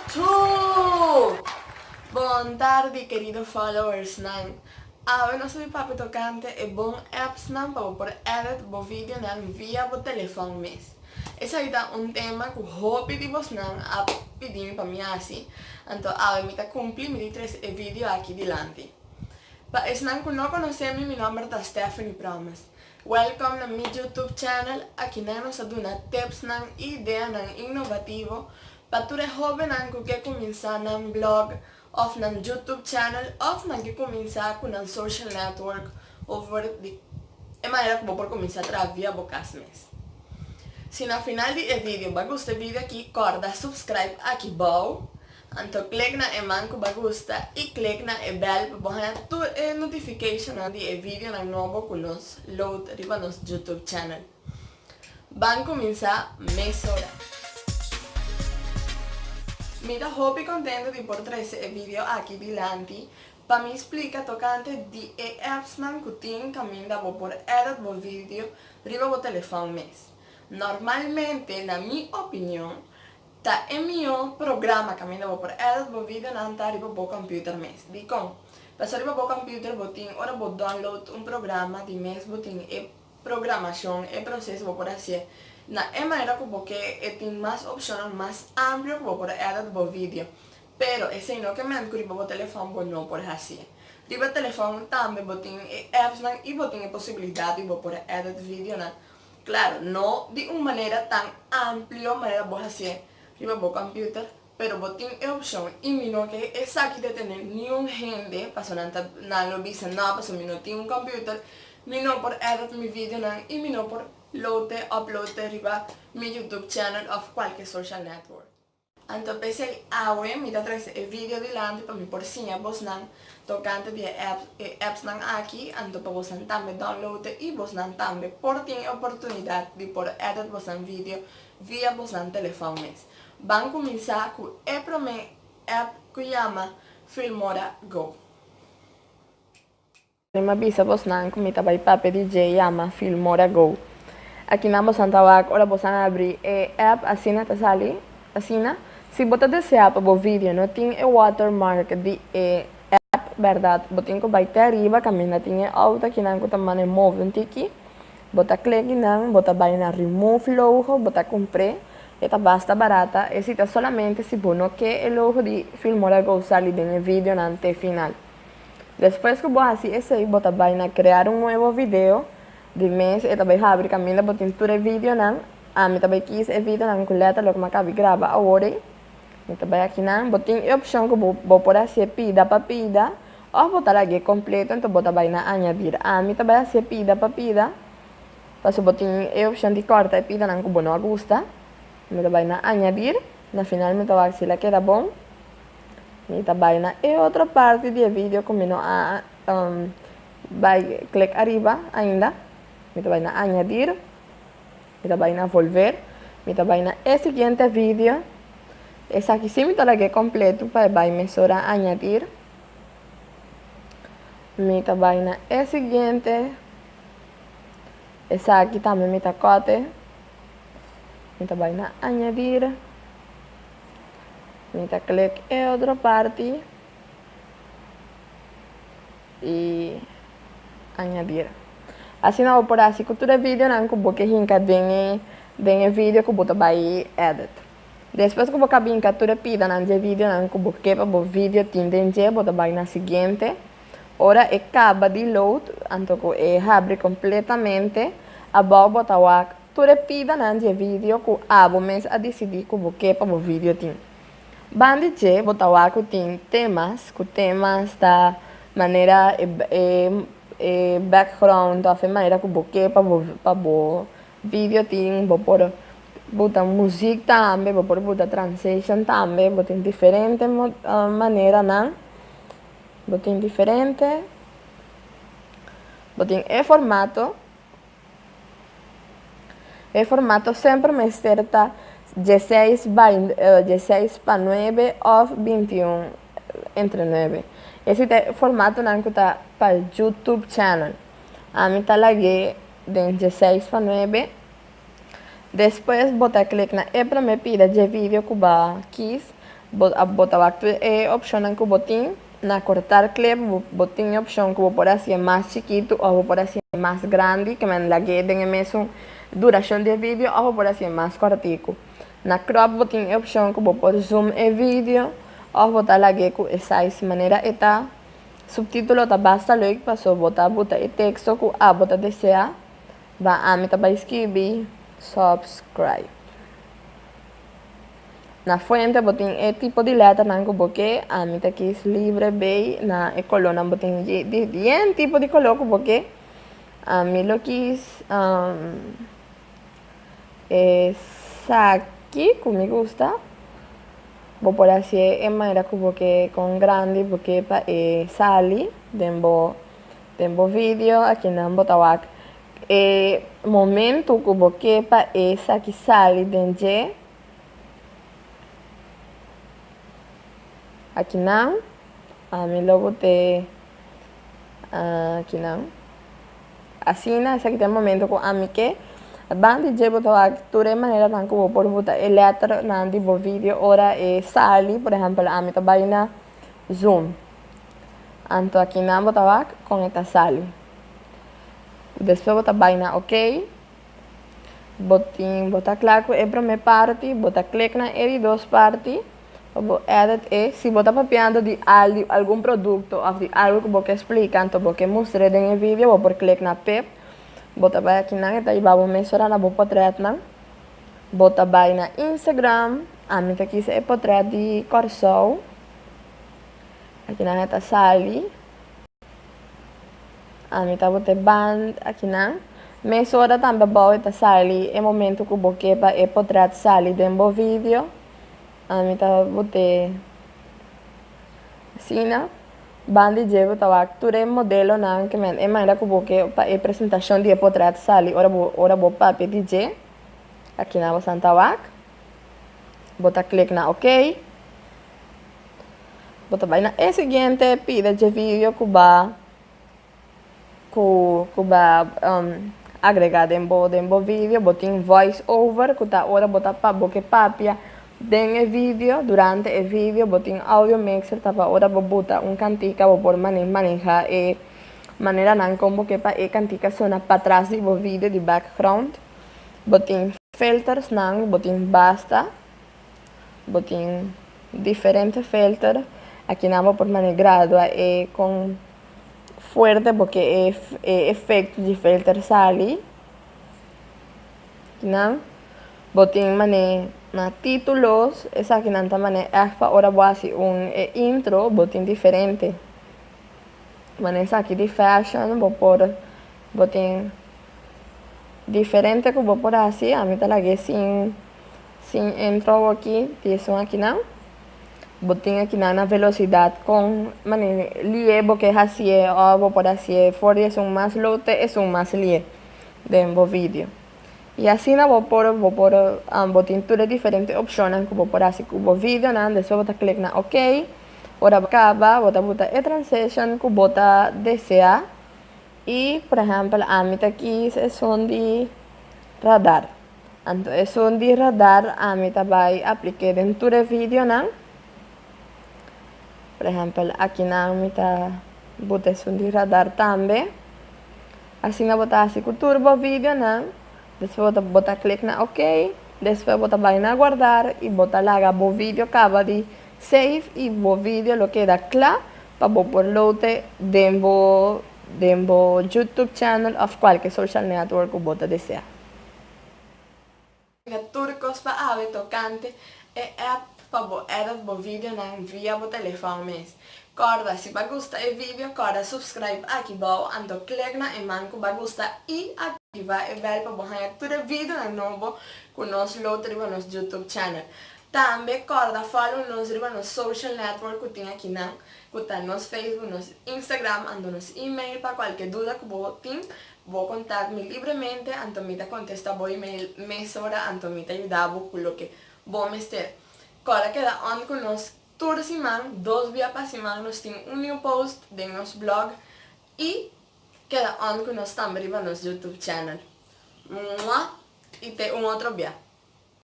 YouTube! Bon tardi kerido followersnan. Awe nos ta bin papia tokante e bon appsnan pa bo por edit bo videonan via bo telefòn mes. Esaki ta un tema ku hopi di bosnan a pidi mi pa mi hasi, anto awe mi ta kumpli mi di trese e video aki dilanti. Pa esnan ku no konosé mi, mi nòmber ta Stephanie Promise. Welcome na mi YouTube channel, akinan nos ta duna tipsnan i ideanan innovativo pa tur e hobennan ku ke kuminsá nan blog òf nan YouTube channel òf nan ke kuminsá ku nan social network over di e manera ku bo por kuminsá traha via bo kas mes. Si na final di e video bo a gusta e video aki kòrda subscribe aki bou Anto klik na e man ku bo a gusta i klik na e bèl pa bo haña tur e notificationnan di e videonan nobo ku nos load riba nos YouTube channel. Ban kuminsá mesora! Mi ta hopi kontento di por trese e video aki dilanti pa mi splika tokante di e appsnan ku tin kaminda bo por edit bo video riba bo telefòn mes. Normalmente, na mi opinion, Ta e mihó programa kaminda bo por edit bo videonan ta riba bo computer mes. Dikon? Pasobra riba bo computer bo tin ora bo download un programa di mes bo tin e programashon, e proseso bo por hasié na e manera ku bo ke e tin mas opshonnan mas amplio ku bo por edit bo video. Pero esei no ke ment ku riba bo telefòn bo no por hasié. Riba telefòn tambe bo tin e appsnan i bo tin e posibilidat di bo por edit videonan. Claro, no di un manera tan amplio manera bo hacié riba bo computer, pero bo tin e opcion y mi no ke esaki detene niun hende pasobra nan ta nan lo bisa no pasobra mi no tin un computer, mi no por edit mi videonan y mi no por load e upload e riba mi YouTube channel of cualke social network. Anto p'esei awe mi ta trese e video dilanti pa mi por siña bosnan tokante di e apps e appsnan aki, anto pa bosnan tambe download e i bosnan tambe por tin e oportunidat di por edit bosnan video via bosnan telefòn mes. Ban kuminsá ku e promé app ku yama Filmora Go. Mi a bisa bosnan ku mi ta bai papia di dje yama Filmora Go. Akinan bosan ta wak ora bosan abri e app asina ta sali asina. Si bo ta desea pa bo video no tin e watermark di e app bèrdat bo tin ku bai te ariba kaminda tin e auto akinan ku ta manda e move un tiki. Bo ta klik kinan bo ta bai na remove logo bo ta kumpr'é e ta basta barata esei ta solamente si bo no ke e logo di Filmora Go sali den e videonan te final. Despues ku bo hasi esei bo ta bai na crear un nuevo video, di mes e ta bai habri kaminda bo tin tur e videonan, ami ta bai kis e videonan ku letterlijk mi a kabi graba awor ei, mi ta bai akinan, bo tin e opshon ku bo bo por hasié pida pa pida òf bo ta lag'é kompleto enton bo ta bai na añadir, ami ta bai hasié pida pa pida pasobra bo tin e opshon di kòrta e pidanan ku bo no a gusta, mi ta bai na añadir, na final mi ta wak si el a keda bon. Mi ta bai na e otro parti di e video ku mi no a bai klik ariba ainda. Mi ta bai na añadir. Mi ta bai na volver. Mi ta bai na e siguiente video. Esaki sí mi ta lag'é kompleto pa e bai mesora añadir. Mi ta bai na e siguiente. Esaki tambe mi ta kòt'e. Mi ta bai na añadir. Mi ta klik e otro parti i añadir. Asina bo por hasi ku tur e videonan ku bo ke hinka den e den e video ku bo ta bai edit. Despues ku bo kaba hinka tur e pidanan dje videonan ku bo ke pa bo video tin den dje, bo ta bai na siguiente. Ora e kaba di load, anto ku e habri kompletamente, abou bo ta wak Tur e pidanan dje video ku abo mes a disidí ku bo ke pa bo video tin. Banda dje bo ta wak ku tin temas, ku temas ta manera e e e background òf e manera ku bo ke pa bo pa bo video tin, bo por buta muzik tambe, bo por buta transition tambe, bo tin diferente maneranan, bo tin diferente, bo tin e formato. E formato semper mester ta dieseis bai dieseis pa nuebe òf bintiun entre nuebe. Esei ta e formatonan ku ta pa YouTube channel. Ami ta lag'é den dieseis pa nuebe. Despues bo ta klik na e promé pida dje video ku bo a kis. Bo a bo ta wak tur e opshonnan ku bo tin. Na kortar clip bo bo tin e opshon ku bo por hasié mas chikitu òf bo por hasié mas grandi, ke men lag'é den e mesun durashon di e video òf bo por hasié mas kòrtiku. Na crop bo tin e opshon ku bo por zoom e video òf bo ta lag'é ku e size manera e ta. Subtítulo ta basta leuk paso bo ta buta e teksto ku abo ta deseá. Ba ami ta bai skibi subscribe. Na fuente bo tin e tipo di lèternan ku bo ke, ami ta kis libre bay na e kolónan bo tin di yen tipo di koló ku bo ke. Ami lo kis esaki ku mi gusta. Bo por hasié e manera ku bo ke kon grandi bo ke pa e sali den bo den bo video. Akinan bo ta wak e momento ku bo ke pa esaki sali den dje. Akinan ami lo bot'é akinan. Asina esaki ta e momento ku ami ke. Banda di dje bo ta wak tur e maneranan ku bo por buta e lèternan di bo video ora e sali. Por ehèmpel ami ta bai na zoom. Anto akinan bo ta wak kon e ta sali. Despues bo ta bai na ok. Bo tin bo ta kla ku e promé parti, bo ta klik na e di dos parti pa bo edit e. Si bo ta papiando di al di algun produkto òf di algu ku bo ke splika anto bo ke mustr'é den e video bo por klik na pip. Bo ta bai akinan e ta yuda bo mesora na bo potrètnan. Bo ta bai na Instagram, ami ta kisa e potrèt di Kòrsou. Akinan e ta sali. Ami ta bota e band akinan. Mesora tambe abou e ta sali e momento ku bo ke pa e potret sali den bo video. Ami ta bot'é asina. Banda di dje bo ta wak tur e modelonan ke men e manera ku bo ke pa e presentashon di e potret sali ora bo ora bo papia di dje. Akinan bo san ta wak. Bo ta klik na ok. Bo ta bai na e siguiente pida dje video ku ba ku ku ba agrega den bo den bo video. Bo tin voice over ku ta ora bo ta pa bo ke papia den e video durante e video. Bo tin audio mixer ta pa ora bo buta un kantika bo por mane maneha e maneranan kon bo ke pa e kantika sona patras di bo video di background. Bo tin filtersnan bo tin basta. Bo tin diferente filter. Akinan bo por mane gradua e kon fuerte bo ke e e efecto di filter sali. Akinan bo tin mane na titulos, esakinan ta mane ègt pa ora bo hasi un e intro bo tin diferente. Mane esaki di fashion bo por bo tin diferente ku bo por hasi. Ami ta lag'é sin. Sin intro aki di esun akinan, bo tin akinan na velosidat kon manera lié bo ke hasié òf bo por hasié for di esun mas lou te esun mas lié den bo video. I asina bo por bo por bo tin tur e diferente opshonnan ku bo por hasi ku bo videonan. Despues bo ta klik na ok. Ora bo kaba bo ta buta e transition ku bo ta deseá i por ehèmpel ami ta kis esun di radar. Anto esun di radar ami ta bai aplik'é den tur e videonan. Por ehèmpel akinan mi ta buta esun di radar tambe. Asina bo ta hasi ku tur bo videonan. Despues bo ta bo ta klik na ok. Despues bo ta bai na guardar i bo ta laga bo video kaba di save i bo video lo keda kla pa bo por lote den bo den bo YouTube channel òf kualke social network ku bo ta desea. Mira tur kos pa awe tokante e app pa bo edit bo videonan via bo telefòn mes. Kòrda, si bo a gusta e video, kòrda subscribe aki bou, anto klik na e man ku bo a gusta i aktivá e bèl pa bo haña tur e videonan nobo ku nos load riba nos YouTube channel. Tambe kòrda follow nos riba nos social network ku tin akinan, ku ta nos Facebook, nos Instagram, anto nos email pa kualke duda ku bo tin. Bo contact mi libremente anto mi ta contesta bo email mesora anto mi ta yuda bo cu loke bo mester. Cora keda on cu nos tur siman, dos bia pa siman nos tin un new post den nos blog y keda on cu nos tambe riba nos YouTube channel. Mua y te un otro bia.